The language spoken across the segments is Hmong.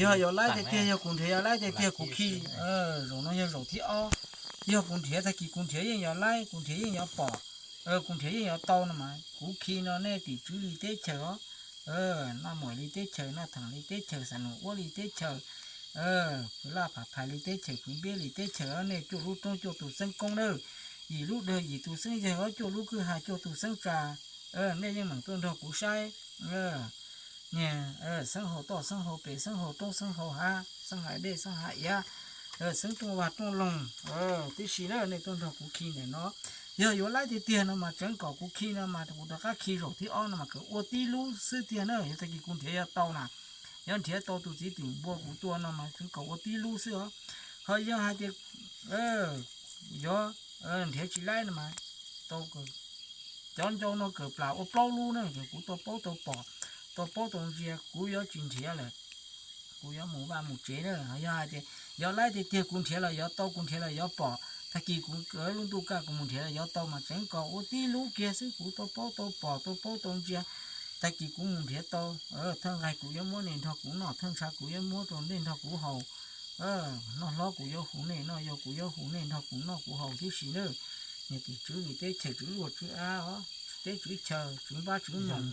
Yog yuav laib tiag tiag, yog kuv nrhiav yuav laib tiag tiag kuv khi. Zaum no yog zaum thib ob. Yog kuv nrhiav, tag kis kuv nrhiav yeej yuav laib, kuv nrhiav yeej yuav pom, kuv nrhiav yeej yuav tau no mas kuv khi no nej tim tswv li teb chaws os, Naj Muam li teb chaws, Naj Theem li teb chaws, Xav Nus Uab li teb chaws, Pwv Laj Phav Phais li teb chaws, Pwv Npiab li teb chaws, nej cuaj lub roob cuaj tus xeeb koob na, yim lub dawg yim tus xeeb yawg, ob cuaj lub kwj ha cuaj tus xeeb tsa, nej yeej meem tuaj nrog kuv saib niag xeeb hauv toj xeeb hauv pes, xeeb hauv roob xeeb hauv hav, xeeb hav dej xeeb hav iav, xeeb rooj vag rooj loog tib si na, nej tuaj nrog kuv khi ntawm no. Yog yuav laib tiag tiag no mas tseev kom kuv khi no mas kuv rov qab khi zaum thib ob no mas kom ua tib lub xwb tiag na. Yog tag kis kuv nrhiav yuav tau na, yog nrhiav tau tus txiv twm npua kuv tua no mas tseev kom ua tib lub xwb os. Ho yog hais tias yuav nrhiav tsis laib no mas tau, cov ncau no kawm plam ua plaub lub na, kuv tau paub tau pom, tau paub tau ntsia, kuv yuav tsis nrhiav lawm, kuv yuav mus vaj mus tsev na. Yog hais tias yog laib tiag tiag kuv nrhiav los yuav tau, kuv nrhiav los yuav pom, tag kis kuv lub ntuj kaj kuv mus nrhiav los yuav tau mas tseev kom ua tib lub kiag xwb, kuv tau paub tau pom, tau paub tau ntsia, tag kis kuv mus nrhiav tau, thawj nqaig kuv yuav muab nej nrog kuv noj, thawj ntshav kuv yuav muab rau nej nrog kuv haus, noj hlob kuv yuav hu nej noj, yau kuv yuav hu nej nrog kuv noj kuv haus tib si na. Niag tim tswv li teb chaws, tswv luaj tswv av os, teb tswv chaw, tswv npab tswv noog,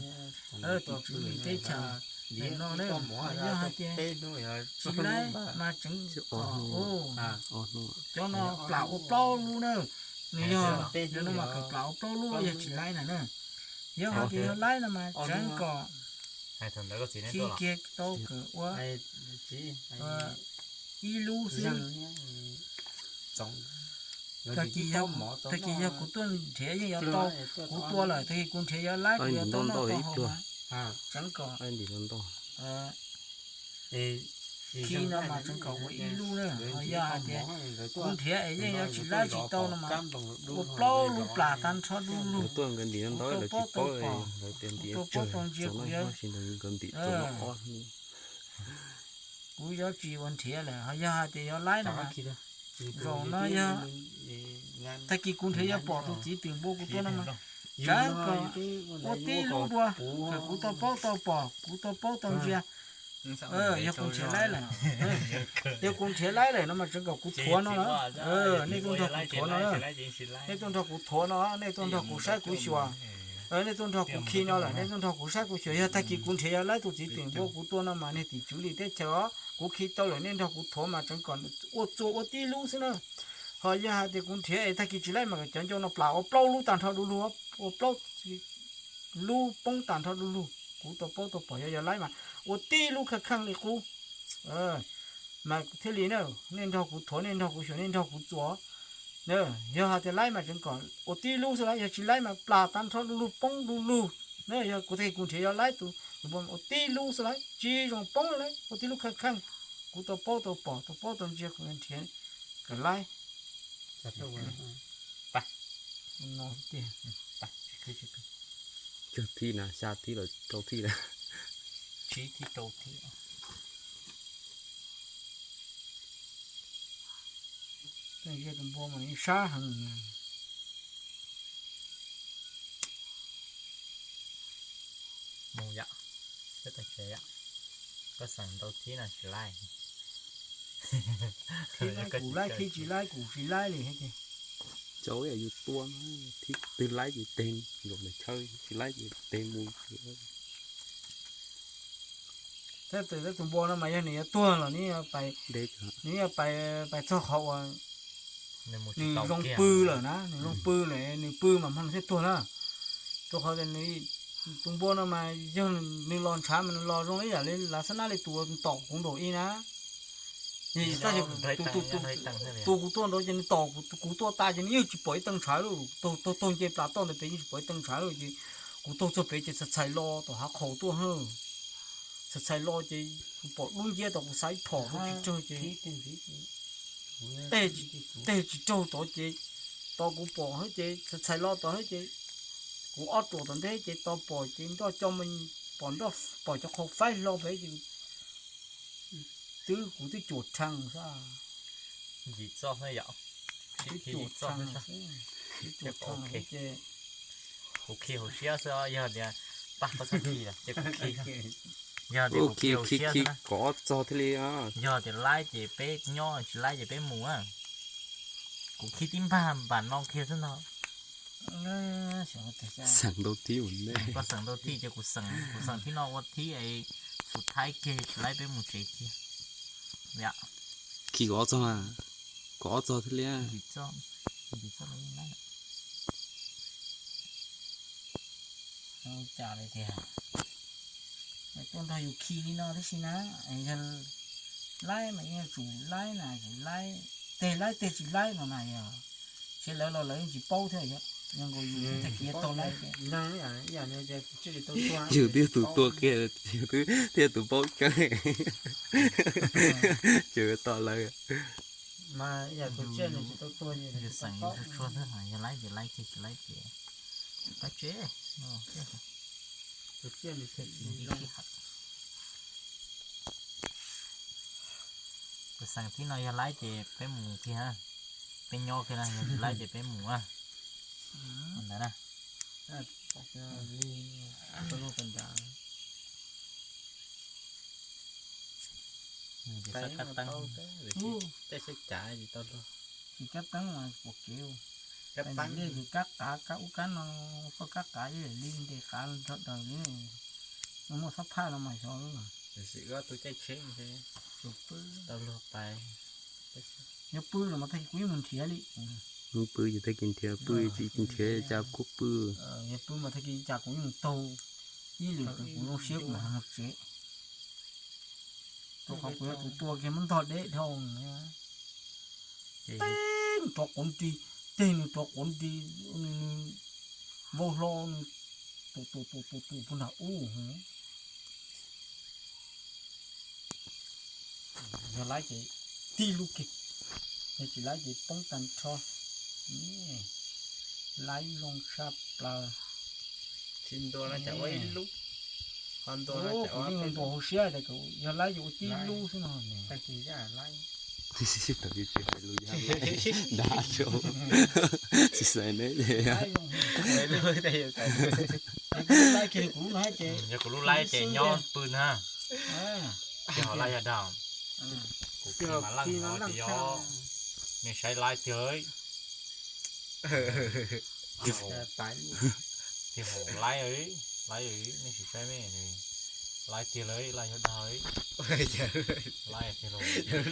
tim tswv li teb chaws no na. Yog hais tias tsis laib mas tseev kom cov no plam ua plaub lub na. Nws yog no mas kawm plam ua plaub lub, yog tsis laib na na. Yog hais tias yog laib no mas tseev kom khi kiag tau kawm ua ib lub xwb. Tag kis yog kuv tuaj nrhiav yeej yuav tau, kuv tua lawm tag kis kuv nrhiav yuav laib kuv yuav tau noj tau haus mas tseev kom khi no mas tseev kom ua ib lub na. Ho yog hais tias kuv nrhiav es yeej yuav tsis laib tsis tau no mas ua plaub lub plam tag nrho du lug, tau paub tau pom, tau paub tau ntsia kuv yuav, kuv yuav tsis ua nrhiav lawm. Ho yog hais tias yuav laib no mas zaum no yog tag kis kuv nrhiav yuav pom tus txiv twm npua kuv tua no mas tseev kom ua tib lub dua, kom kuv tau paub tau pom, kuv tau paub tau ntsia. Yog kuv nrhiav laib lawm, yog kuv nrhiav laib lawm no mas tseev kom kuv thuav no na. Nej tuaj nrog kuv thuav no, nej tuaj nrog kuv thuav no, nej tuaj nrog kuv saib kuv xyuas, nej tuaj nrog kuv khi no lawm, nej tuaj nrog kuv saib kuv xyuas. Yog tag kis kuv nrhiav yuav laib tus txiv twm npua kuv tua no mas niag tim tswv li teb chaws os, kuv khi tau lawm nej nrog kuv thuav mas tseev kom ua txua ua tib lub xwb na. Ho yog hais tias kuv nrhiav es tag kis tsis laib mas cov ncau no plam ua plaub lub tag nrho du lug, ua plaub lub poob tag nrho du lug, kuv tau paub tau pom. Yog yog laib mas ua tib lub kheej kheej li qub mas thiaj li na, nej nrog kuv thuav, nej nrog kuv xyuas, nej nrog kuv txuas. Yog hais tias laib mas tseev kom ua tib lub xwb lauj, yog tsis laib mas plam tag nrho du lug, poob du lug. Na yog kuv tag kis kuv nrhiav yuav laib tus, ua tib lub xwb lauj, tsis zoo poob li lauj, ua tib lub kheej kheej. Kuv tau paub tau pom, tau paub tau ntsia, kuv nrhiav kom laib no tiag. Cog thib na, xya thib los rau thib na. Tsib thib rau thib. Tej npua mas sab heev. Mus yom, peb tau tsev yom. Koj xeem ntau thib no tsis laib. Thib laib kuv laib, thib tsis laib kuv tsis laib li thiab ces. Cov yus tua, thib twg laib ces teg nkaus ntawm chaw, tsis laib ces teg mus. Tab sis tus npua no mas yog nws yuav tuag los nws yuav pais, nws yuav pais, pais txog qhov uas nws zoo pw lawm na, nws zoo pw lawm, nws pw mas hmo nws thiaj tuag na. Rau qhov tias nws, tus npua no mas yog nws los ntshav mas nws los zoo ib yam li lav xab nab li tus tom kuv nraum ib na. Tab sis tus kuv tua nraud ces nws tom kuv, kuv tua tas ces nws yeej tsis pom ib tee ntshav li. Taug taug nce plas toj ntawd pem yeej tsis pom ib tee ntshav li ces kuv taug txog pem ces txhais txhais lo tom hav qhaus tuaj. Txhais txhais lo ces kuv pom dub nciab tom kuv xav ib phom kuv tsis raug ces tej tsis raug tod ces, tod kuv pom hab ces txhais txhais lo tod hab ces kuv ob ruam tom ntej ces tod pom ces nroj co, pom nroj, pom cov qhau faib hlo pem ces twb kuv twb cuam rhees xwb. Yim txoj xwb yom. Twb cuam rhees xwb, twb cuam rhees xwb ces kuv khi hauv siab xwb, yog tias tag koj txhob khi lawm ces kuv khi. Yog tias kuv khi khi khi kom ob txog thiaj li. Yog tias laib ces peb nyob, tsis laib ces peb mus. Kuv khi tib npag npam no kiag xwb no. Xeem ntau thib ua ntej. Koj xeem ntau thib ces kuv xeem, kuv xeem thib no ua thib es xus thaib kiag tsis laib peb mus tsev kiag. Khi kom ob txog, kom ob txog thiaj li. Cas li tiag, tuaj nrog yus khi li no tib si na. Yog laib mas yeej tsum laib na, tsum laib, tej laib tej tsis laib no na yog, seb lawv los lawv yeej tsis paub thiab, yog nkaus yus tag kis tau laib. Yus twb tus tuaj kiag, yus twb thiaj tus paub tseeb, ces tos lawv. Yus xeem yus tsuag tsuag xwb, yog laib ces laib, tsis laib ces pab tsev. Kuv xeem thib no yog laib ces peb mus kiag, peb nyob kiag na, yog tsis laib ces peb mus ntawd na. Tsis kab teeb mas pom kev, nej tsis kab qav, kab ub kab no, koj kab qav ib yam li ntes qav nrho daws li, muaj muaj xab phaj no mas xyov. Sim ua tus caij tsheb, tau luag pais. Yog pw los mas tag kis kuv yeej mus nrhiav li. Mus pw ces tag kis nrhiav, pw tsis nrhiav cas kuj pw. Yog pw mas tag kis cas kuv yeej mus taug ib lwm, kuv zoo siab kuv mam mus tsev. Rau qhov kuv yog tus tua kiag muab ntog deb dhau. Teb nws rov quav nti, teb nws rov quav nti, nws vau hlo, nws tus tus tus tus tus puag nram ub. Yog laib ces tib lub kiag, yog tsis laib ces poob tag nrho. Laib zoo tshaj plaws. Tsis ntua no ces ua ib lub, ho ntua no ces ua, kuv yeej ntuas hauv siab tias yog laib ces ua tib lub xwb no. Tsis hais lus yog laib, ntab tsis xaiv neb ces. Laib kiag li kuv no ces, yog kuv lub laib ces nyob pw na. Yog laib yog dag, kuv khi mas leej no ces yog nej saib laib tiag. Tiag, laib, laib, nej sim saib me, laib tiag lawm, laib yog dag, laib tiag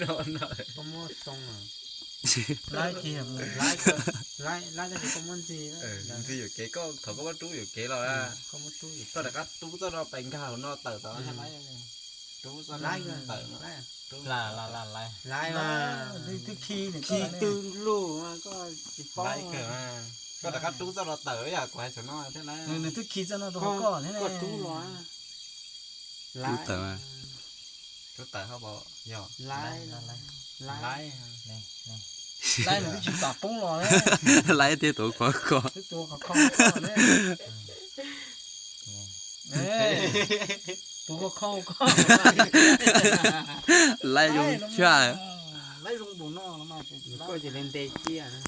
lawm. Laib kiag, laib, laib tab sis koj muab ntxig, ntxig yuam kev, koj thaum koj muab rub yuam kev los, koj rov qab rub txoj no pais nkag hauv no tawm tod. Rub txoj no tawm, laib, laib, laib, laib, twb khi, khi twg lug koj tsis paub. Koj rov qab rub txoj no tawm, yog kuv hais xwm no thiab na. Nws twb khi txoj no rau koj thiab, koj rub los. Rub tawm, rub tawm hauv paus, yog laib, laib, laib, nws twb tsis pom poob los. Laib thiab tuav khov kho, tuav khov kho, tuav khov kho koj. Laib zoo tshaj, laib zoo npaum no, koj ces li nte ciaj na.